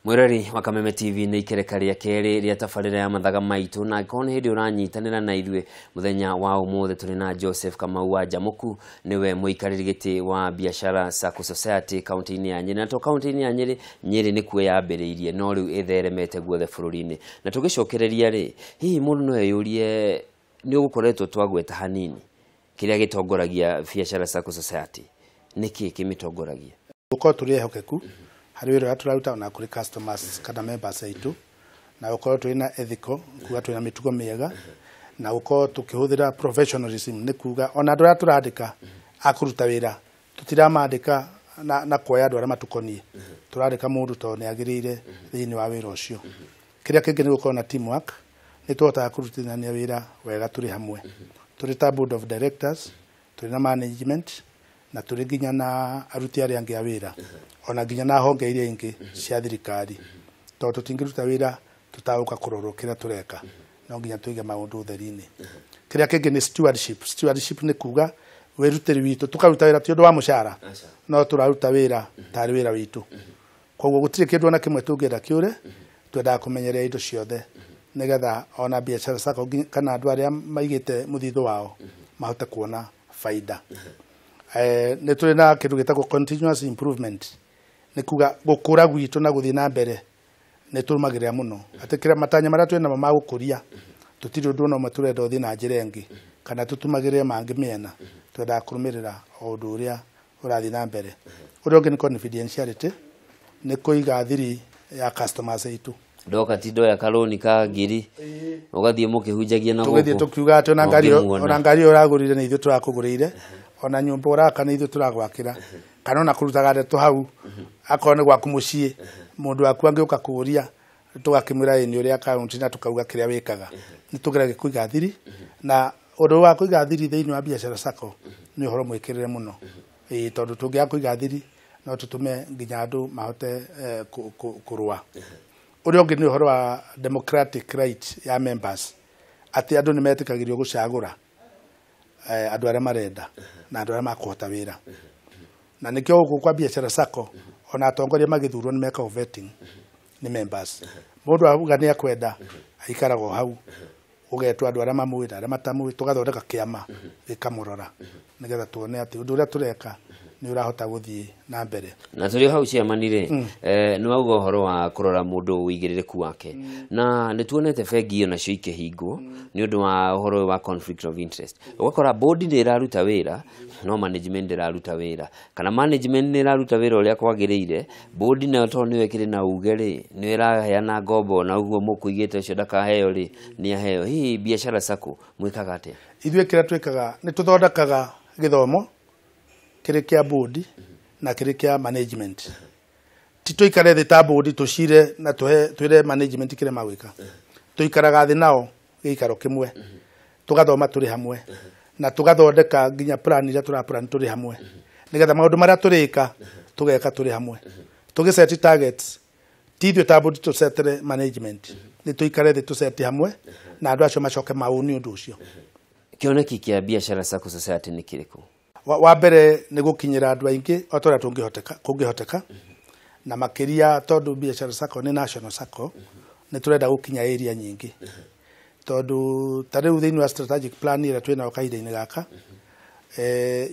Mwirori wa Kameme TV, nĩ ikereka rĩa kerĩ rĩa tabarĩra ya Mathaga Maitũ, na angĩkorwo nĩ hĩndĩ ũranyitanĩra na ithuĩ, mũthenya wa ũmũthĩ tũrĩ na Joseph Kamau wa Njamuku, nĩwe mũikarĩri gĩtĩ wa Biashara Sacco Society kaunti-inĩ ya Nyĩrĩ. Na to kaunti-inĩ ya Nyĩrĩ, Nyĩrĩ nĩkuo yambĩrĩirie, no rĩu ĩtheremete guothe bũrũri-inĩ. Na tũgĩcokereria rĩ, hihi mũndũ no eyũrie, nĩ ũgũkoretwo twagweta hanini kĩrĩa gĩtongoragia Biashara Sacco Society, nĩkĩ kĩmĩtongoragia? Gũkorwo tũrĩ ehokeku harĩ wĩra ũrĩa tũraruta ona kũrĩ customers kana members aitũ, na gũkorwo tũrĩ na ethical, kuga twĩna mĩtugo mĩega, na gũkorwo tũkĩhũthĩra professionalism, nĩ kuga ona andũ arĩa tũrandĩka a kũruta wĩra tũtiramandĩka na kuoya andũ arĩa matukoniĩ, tũrandĩka mũndũ tondũ nĩ agĩrĩire thĩinĩ wa wĩra ũcio. Kĩrĩa kĩngĩ nĩ gũkorwo na teamwork, nĩ tũhotaga kũrutithania wĩra wega tũrĩ hamwe, tũrĩ ta board of directors, tũrĩ na management, na tũrĩ nginya na aruti arĩa angĩ a wĩra, ona nginya na honge iria ingĩ cia thirikari, tondũ tũtingĩruta wĩra tũtagũka kũrorwo kĩrĩa tũreka, no nginya tũige maũndũ ũtheri-inĩ. Kĩrĩa kĩngĩ nĩ stewardship. Stewardship nĩ kuga wĩrutĩri witũ, tũkaruta wĩra ti ũndũ wa mũcara, no tũraruta wĩra tarĩ wĩra witũ, koguo gũtirĩ kĩndũ ona kĩmwe tũngĩenda kĩũre, twendaga kũmenyerera indo ciothe nĩgetha ona Biashara Sacco kana andũ arĩa maigĩte mũthithũ wao mahote kuona baida. Nĩ tũrĩ na kĩndũ gĩtagwo continuous improvement, nĩ kuga gũkũra gwitũ na gũthiĩ na mbere nĩ tũrũmagĩrĩra mũno atĩ kĩrĩa matanya marĩa twĩ namo ma gũkũria, tũtirĩ ũndũ ona ũmwe tũrenda ũthiĩ na njĩra ĩngĩ kana tũtumagĩrĩre mangĩ mĩena, twendaga kũrũmĩrĩra o ũndũ ũrĩa ũrathiĩ na mbere. Ũrĩa ũngĩ nĩ confidentiality, nĩ kũiga thiri ya customers aitũ. Ndoka ti ndoya karũni ka ngiri ũgathiĩ mũkĩhunjagia na tũgĩthiĩ gũkũ tũkiuga atĩ ona ngari ũngĩmuona. Ona ngari ĩyo ũragũrire nĩ ithuĩ tũrakũgũrĩire, ona nyũmba ũraka nĩ ithuĩ tũragwakĩra, kana ona kũrutaga ndeto hau akorwo nĩ gwaku mũciĩ, mũndũ waku angĩũka kũũria, tũgakĩmwĩra ĩ nĩ ũrĩa akaunti na tũkauga kĩrĩa wĩkaga. Nĩ tũgeragia kũiga thiri, na ũndũ wa kũiga thiri thĩinĩ wa Biashara Sacco nĩ ũhoro mwĩkĩrĩre mũno, ĩĩ, tondũ tũngĩaga kũiga thiri no tũtũme nginya andũ mahote kũrũa. Ũrĩa ũngĩ nĩ ũhoro wa democratic right ya members, atĩ andũ nĩ metĩkagĩrio gũcagũra andũ arĩa marenda na andũ arĩa makũhota wĩra, na nĩkĩo gũkũ kwa Biashara Sacco ona atongoria magĩthurwo nĩ mekagwo vetting nĩ members. Mũndũ auga nĩ akwenda aikaraga o hau, ũgetwo andũ arĩa mamũĩ na arĩa matamũĩ, tũgathondeka kĩama gĩkamũrora nĩgetha tuone atĩ ũndũ ũrĩa tũreka nĩ ũrahota gũthiĩ na mbere. Na tũrĩ o hau, chairman rĩ, nĩ wauga ũhoro wa kũrora mũndũ ũigĩrĩrĩku wake, na nĩ tuonete bengi onacio ikĩhingwo nĩ ũndũ wa ũhoro ũyũ wa conflict of interest. Ũgakora board nĩ ĩraruta wĩra no management ndĩraruta wĩra, kana management nĩ ĩraruta wĩra ũrĩa kwagĩrĩire, board nayo tondũ nĩyo ĩkĩrĩ na uge rĩ, nĩyo ĩraheana ngombo, na ũguo mũkũigĩte ũcio ndakaheo rĩ, nĩ aheo. Hihi Biashara Sacco mwĩkaga atĩa? Ithuĩ kĩrĩa twĩkaga nĩ tũthondekaga gĩthomo kĩrĩ kĩa board na kĩrĩ kĩa management. Ti tũikare thĩ ta board tũcire na tũhe twĩre management kĩrĩa magwĩka, tũikaraga thĩ nao gĩikaro kĩmwe, tũgathoma tũrĩ hamwe, na tũgathondeka nginya plan iria tũra plan tũrĩ hamwe, nĩgetha maũndũ marĩa tũrĩka tũgeka tũrĩ hamwe, tũgĩseti targets. Ti ithuĩ ta board tũsetere management, nĩ tũikare thĩ tũseti hamwe na andũ acio macoke maũni ũndũ ũcio. Kĩoneki kĩa Biashara Sacco Society nĩ kĩrĩkũ? Wa mbere nĩ gũkinyĩra andũ aingĩ o ta ũrĩa tũngĩhoteka kũngĩhoteka, na makĩria tondũ Biashara Sacco nĩ national sacco, nĩ tũrenda gũkinya area nyingĩ, tondũ ta rĩu thĩinĩ wa strategic plan ĩrĩa twĩnayo kahinda-inĩ gaka,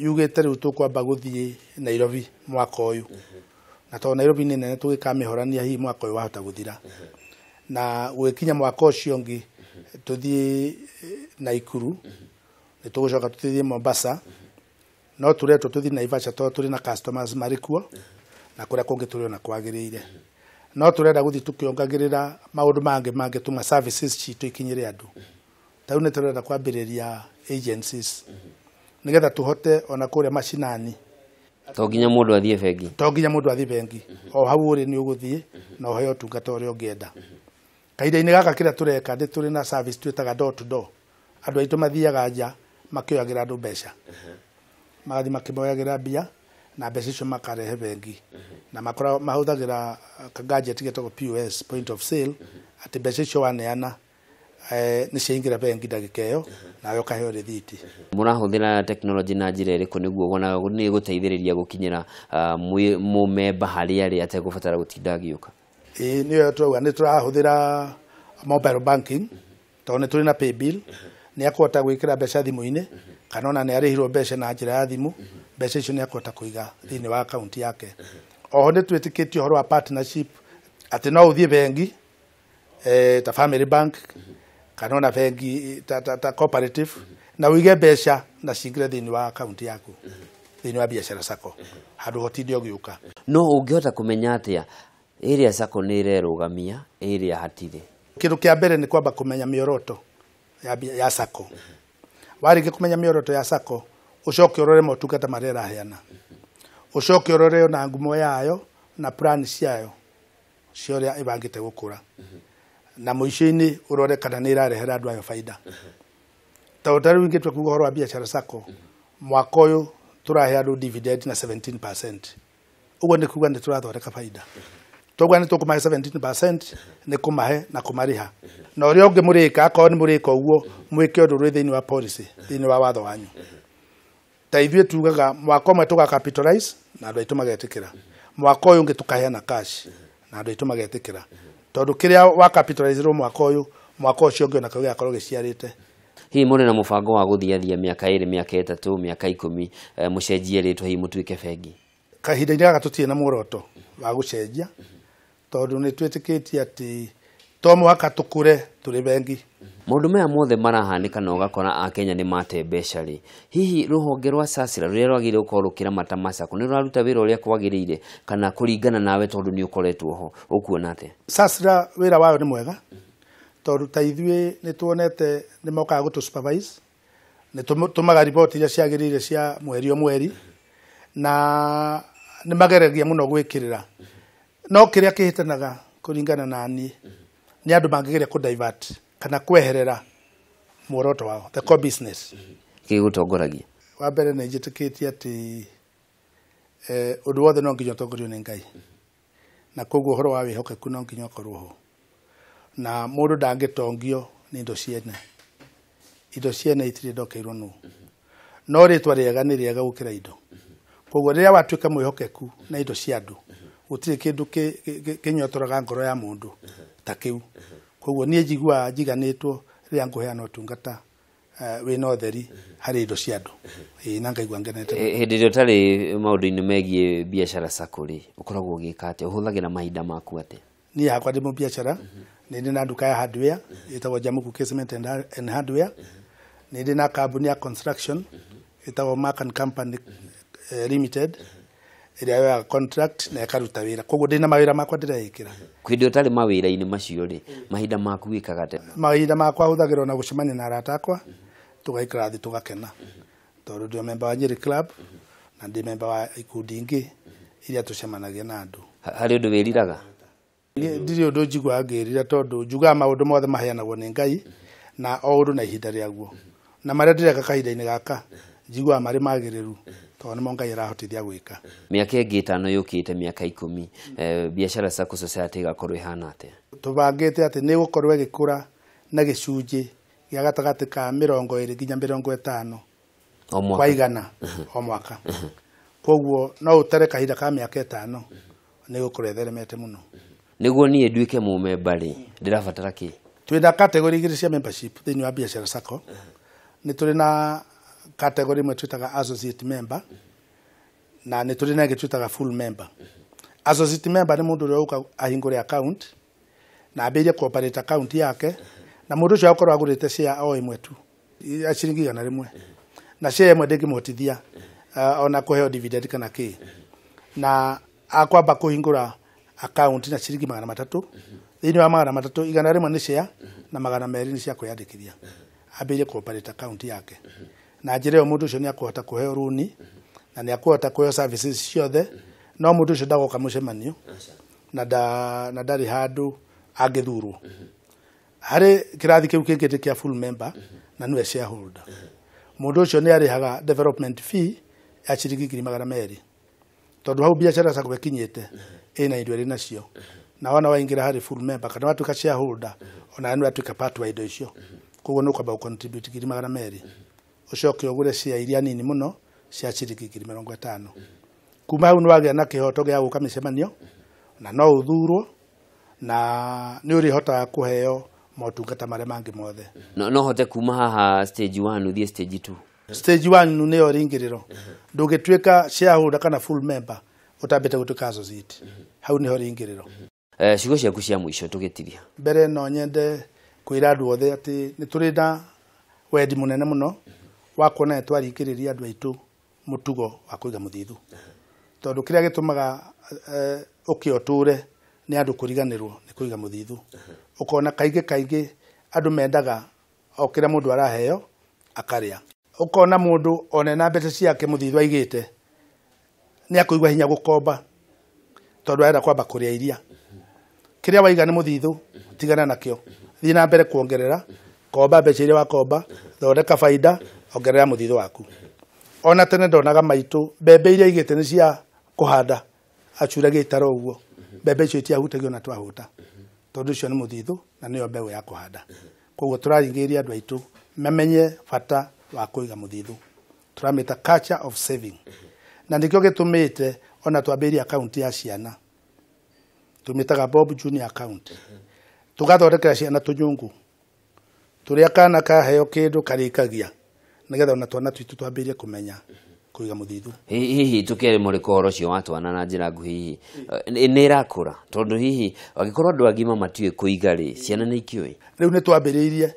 yugĩte rĩu tũkwamba gũthiĩ Nairobi mwaka ũyũ, na tondũ Nairobi nĩ nene tũgĩkamĩhorania hihi mwaka ũyũ wahota gũthira, na gũgĩkinya mwaka ũcio ũngĩ tũthiĩ Naikuru, nĩ tũgũcoka tũthiĩ Mombasa, no tũretwo tũthiĩ Naivasha tondũ tũrĩ na customers marĩ kuo, na kũrĩa kũngĩ tũrĩ ona kwagĩrĩire. No tũrenda gũthiĩ tũkĩongagĩrĩra maũndũ mangĩ mangĩtũma services citũ ikinyĩre andũ. Ta rĩu nĩ tũrenda kwambĩrĩria agencies nĩgetha tũhote ona kũrĩa macinani. To nginya mũndũ athiĩ bengi. To nginya mũndũ athiĩ bengi, o hau ũrĩ nĩ ũgũthiĩ na ũheo ũtungata ũrĩa ũngĩenda. Kahinda-inĩ gaka kĩrĩa tũreka, nĩ tũrĩ na service twĩtaga door to door. Andũ aitũ mathiaga nja makĩoyagĩra andũ mbeca, magathiĩ makĩmoyagĩra mbia, na mbeca icio makarehe bengi, na makora mahũthagĩra gadget getagwo POS, point of sale, atĩ mbeca icio waneana nĩ ciaingĩra bengi ndagĩka ĩyo, nawe ũkaheo rĩthiti. Mũrahũthĩra technology na njĩra ĩrĩkũ nĩguo wona nĩ gũteithĩrĩria gũkinyĩra mũmemba harĩa arĩ ategũbatara gũtinda agĩũka? Ĩĩ, nĩyo tũrauga nĩ tũrahũthĩra mobile banking, tondũ nĩ tũrĩ na paybill. Nĩ akũhota gwĩkĩra mbeca thimũ-inĩ, kana ona nĩ arĩhirwo mbeca na njĩra ya thimũ, mbeca icio nĩ akũhota kũiga thĩinĩ wa akaunti yake. Oho nĩ twĩtĩkĩtie ũhoro wa partnership, atĩ no ũthiĩ bengi ta Family Bank, kana ona bengi ta cooperative, na ũige mbeca na cingĩre thĩinĩ wa akaunti yaku thĩinĩ wa Biashara Sacco, handũ hotinde ũgĩũka. No ũngĩhota kũmenya atĩa ĩrĩa sacco nĩ ĩrerũgamia, ĩrĩa hatirĩ? Kĩndũ kĩa mbere nĩ kwamba kũmenya mĩoroto ya sacco. Warĩkia kũmenya mĩoroto ya sacco, ũcoke ũrore motungata marĩa ĩraheana, ũcoke ũrore ona ngumo yayo na plan ciayo cia ũrĩa ĩbangĩte gũkũra, na mũico-inĩ ũrore kana nĩ ĩrarehera andũ ayo baida. Tondũ ta rĩu ingĩtua kuga ũhoro wa Biashara Sacco, mwaka ũyũ tũrahe andũ dividend na 17%. Ũguo nĩ kuga nĩ tũrathondeka baida. Toguo nĩ tũkũmahe 17%, nĩ kũmahe na kũmarĩha. Na ũrĩa ũngĩ mũrĩka, akorwo nĩ mũrĩka ũguo, mwĩke ũndũ ũrĩ thĩinĩ wa policy, thĩinĩ wa watho wanyu. Ta ithuĩ tugaga mwaka ũmwe tũga capitalize na andũ aitũ magetĩkĩra, mwaka ũyũ ũngĩ tũkaheana cash na andũ aitũ magetĩkĩra, tondũ kĩrĩa wa capitalize mwaka ũyũ, mwaka ũcio ũngĩ onakĩo gĩgakorwo gĩciarĩte. Hihi mũrĩ na mũbango wa gũthiathia mĩaka 2, mĩaka 3, mĩaka 10, mũcenjie rĩtwa, hihi mũtuĩke bengi? Kahinda-inĩ gaka tũtirĩ na muoroto wa gũcenjia, tondũ nĩ twĩtĩkĩtie atĩ to mũhaka tũkũre tũrĩ bengi. Maũndũ maya mothe marahanĩka na ũgakora Akenya nĩ mate mbeca rĩ, hihi rũhonge rwa SACRA rũrĩa rwagĩrĩire gũkorwo rũkĩramata masako nĩ rũraruta wĩra ũrĩa kwagĩrĩire, kana kũringana nawe tondũ nĩ ũkoretwo ho ũkuona atĩa? SACRA wĩra wayo nĩ mwega, tondũ ta ithuĩ nĩ tuonete nĩ mokaga gũtũ supervise, nĩ tũmaga riboti iria ciagĩrĩire cia mweri o mweri, na nĩ mageragia mũno gwĩkĩrĩra. No kĩrĩa kĩhĩtanaga kũringana na niĩ nĩ andũ mangĩgeria kũ divert kana kweherera muoroto wao, the core business. Gĩgũtongoragia? Wa mbere nĩ njĩtĩkĩtie atĩ ũndũ wothe no nginya ũtongorio nĩ Ngai, na koguo ũhoro wa wĩhokeku no nginya ũkorwo ho, na mũndũ ndangĩtongio nĩ indo ciene. Indo ciene itirĩ ndokeirwo nũ, no rĩtwa rĩega nĩ rĩega gũkĩra indo. Koguo rĩrĩa watuĩka mwĩhokeku na indo cia andũ, gũtirĩ kĩndũ kĩnyotoraga ngoro ya mũndũ ta kĩu. Koguo niĩ njiguaga njiganĩtwo rĩrĩa ngũheana ũtungata wĩna ũtheri harĩ indo cia andũ. Ĩĩ, na ngaigua ngenete. Hĩndĩ ĩrĩa ũtarĩ maũndũ-inĩ megiĩ Biashara Sacco rĩ, ũkoragwo ũgĩka atĩa? Ũhũthagĩra mahinda maku atĩa? Niĩ hakwa ndĩ mũbiacara, nĩ ndĩ na nduka ya hardware ĩtagwo Jamuku Casement and Hardware, nĩ ndĩ na kambuni ya construction ĩtagwo Mark and Company Limited, ĩrĩa yoyaga contract na ĩkaruta wĩra. Koguo ndĩna mawĩra makwa ndĩreĩkĩra. Hĩndĩ ĩrĩa ũtarĩ mawĩra-inĩ macio rĩ, mahinda maku wĩkaga atĩa? Mahinda makwa hũthagĩra na gũcemania na arata akwa, tũgaikara thĩ tũgakena, tondũ ndĩ member wa Nyeri Club na ndĩ member wa ikundi ingĩ iria tũcemanagia na andũ. Harĩ ũndũ wĩriraga? Ndirĩ ũndũ njiguaga ngĩrira, tondũ njugaga maũndũ mothe maheanagwo nĩ Ngai, na o ũndũ na ihinda rĩaguo, na marĩa ndĩreka kahinda-inĩ gaka njiguaga marĩ magĩrĩru, tondũ nĩmo Ngai arahotithia gwĩka. Mĩaka ĩngĩ 5 yũkĩte, mĩaka 10, Biashara Sacco Society ĩgakorwo ĩhana atĩa? Tũbangĩte atĩ nĩ ĩgũkorwo ĩgĩkũra na gĩcunjĩ gĩa gatagatĩ ka 20 nginya 50 o mwaka, kwa igana o mwaka. Koguo no ũtare kahinda ka mĩaka 5 nĩ ĩgũkorwo ĩtheremete mũno. Nĩguo niĩ nduĩke mũmemba rĩ, ndĩrabatara kĩ? Twĩna category igĩrĩ cia membership thĩinĩ wa Biashara Sacco. Nĩ tũrĩ na category ĩmwe twĩtaga associate member, na nĩ tũrĩ na ĩngĩ twĩtaga full member. Associate member nĩ mũndũ ũrĩa ũka ahingũre account na ambĩrĩrie cooperate account yake, na mũndũ ũcio akorwo agũrĩte share o ĩmwe tu ya ciringi 100, na share ĩmwe ndĩngĩmũhotithia ona kũheo dividend kana kĩ, na akwamba kũhingũra account na ciringi 300. Thĩinĩ wa 300, 100 nĩ share na 200 nĩ cia kwĩyandĩkithia, ambĩrĩrie cooperate account yake. Na njĩra ĩyo mũndũ ũcio nĩ akũhota kũheo rũni na nĩ akũhota kũheo services ciothe, no mũndũ ũcio ndagoka mũcemanio na ndarĩ handũ angĩthurwo. Harĩ kĩrathi kĩu kĩngĩ nĩ kĩa full member na nĩwe shareholder. Mũndũ ũcio nĩ arĩhaga development fee ya ciringi 200,000, tondũ hau Biashara Sacco ĩkinyĩte ĩna indo ĩrĩ nacio, na wona waingĩra harĩ full member kana watuĩka shareholder, ona nĩ watuĩka part wa indo icio. Koguo nĩ ũkwamba gũ-contribute 200,000, ũcoke ũgũre share iria nini mũno cia ciringi 50,000. Kuma hau nĩ wagĩa na kĩhoto gĩa gũka mĩcemanio, na no ũthurwo, Na nĩ ũrĩhotaga kũheo motungata marĩa mangĩ mothe. No hote kuma haha stage 1 ũthiĩ stage 2? Stage 1 nĩyo rĩingĩrĩro. Ndũngĩtuĩka shareholder kana full member ũtambĩte gũtuĩka associate. Hau nĩho rĩingĩrĩro. Ciugo ciaku cia mũico tũgĩtiria. Mbere no nyende kwĩra andũ othe atĩ nĩ tũrĩ na wendi mũnene mũno wa kuona nĩ twaringĩrĩria andũ aitũ mũtugo wa kũiga mũthithũ. Tondũ kĩrĩa gĩtũmaga ũkĩ ũtũre nĩ andũ kũriganĩrwo nĩ kũiga mũthithũ. Ũkona kaingĩ kaingĩ andũ mendaga o kĩrĩa mũndũ araheo akarĩa. Ũkona mũndũ ona ena mbeca ciake mũthithũ aigĩte nĩ akũigua hinya gũkomba tondũ arenda kwamba kũrĩa iria. Kĩrĩa waiga nĩ mũthithũ tigana nakĩo, thiĩ na mbere kuongerera, komba mbeca iria wakomba, thondeka baida, ongerera mũthithũ waku. Ona tene ndonaga maitũ mbembe iria aigĩte nĩ cia kũhanda, acuragia itaro ũguo, mbembe icio itiahutagio na twahuta, tondũ ũcio nĩ mũthithũ na nĩyo mbegũ ya kũhanda. Koguo tũraringĩrĩria andũ aitũ mamenye bata wa kũiga mũthithũ, tũramĩta culture of saving. Na nĩkĩo gĩtũmĩte ona twambĩrĩrie account ya ciana, tũmĩtaga Bob Junior account. Tũgathondekera ciana tũnyũngũ tũrĩa kana kaheo kĩndũ karĩkagia, nĩgetha ona twana twitũ twambĩrĩrie kũmenya kũiga mũthithũ. Hihi tũkere mũrĩko ũhoro ũcio wa twana na njĩra nguhĩ, hihi nĩ ĩrakũra? Tondũ hihi angĩkorwo andũ agima matiũĩ kũiga rĩ, ciana nĩ ikĩũĩ? Rĩu nĩ twambĩrĩirie,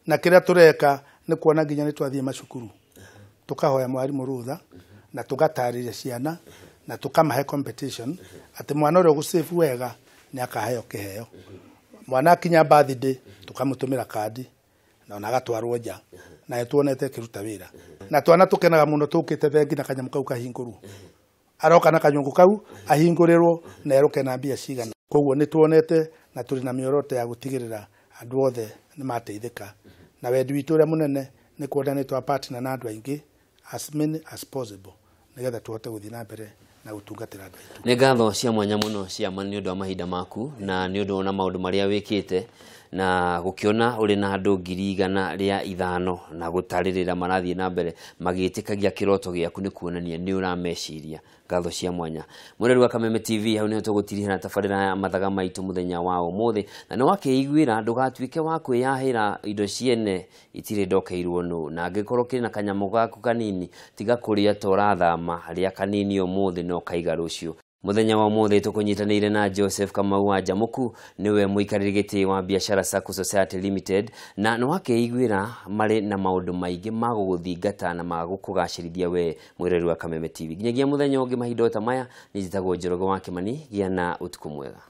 na kĩrĩa tũreka nĩ kuona nginya nĩ twathiĩ macukuru, tũkahoya mwarimũ rũtha na tũgatarĩria ciana na tũkamahe competition atĩ mwana ũrĩa ũgũsave wega nĩ akaheo kĩheo. Mwana akinya birthday tũkamũtũmĩra kandi na ona agatwarwo nja, na nĩ tuonete ĩkĩruta wĩra. Na twana tũkenaga mũno tũkĩte bengi na kanyamũ kau kahingũrwo, aroka na kanyũngũ kau ahingũrĩrwo na erũke na mbia cigana. Koguo nĩ tuonete na tũrĩ na mĩoroto ya gũtigĩrĩra andũ othe nĩ mateithĩka. Na wendi witũ ũrĩa mũnene nĩ kuona nĩ twa partner na andũ aingĩ as many as possible, nĩgetha tũhote gũthiĩ na mbere na gũtungatĩra andũ aitũ. Nĩ ngatho cia mwanya mũno cia nĩ ũndũ wa mahinda maku na nĩ ũndũ na maũndũ marĩa wĩkĩte, na gũkĩona ũrĩ na andũ 105,000 na gũtarĩrĩra marathiĩ na mbere magĩtĩkagia kĩroto gĩaku nĩ kuonania nĩ ũrameciria. Ngatho cia mwanya. Mwĩrori wa Kameme TV, hau nĩho tũgũtirihĩra tabarĩra ya mathaga maitũ mũthenya wa ũmũthĩ, na nĩ wakĩiguĩra ndũgatuĩke wa kwĩyahĩra indo ciene itirĩ ndokeirwo nũ, na angĩkorwo kĩrĩ na kanyamũ gaku kanini tiga kũrĩa ta ũrathama, rĩa kanini ũmũthĩ na ũkaiga rũciũ. Mũthenya wa ũmũthĩ tũkũnyitanĩire na Joseph Kamau wa Jamuku, nĩwe mũikarĩri gĩtĩ wa Biashara Sacco Society Limited, na nĩ wakĩiguĩra marĩ na maũndũ maingĩ ma gũgũthingata na ma gũkũgacĩrithia we mwĩrori wa Kameme TV. Nginyagia mũthenya ũngĩ mahinda o ta maya, niĩ njĩtagwo Njoroge wa Kĩmani, gĩa na ũtukũ mwega.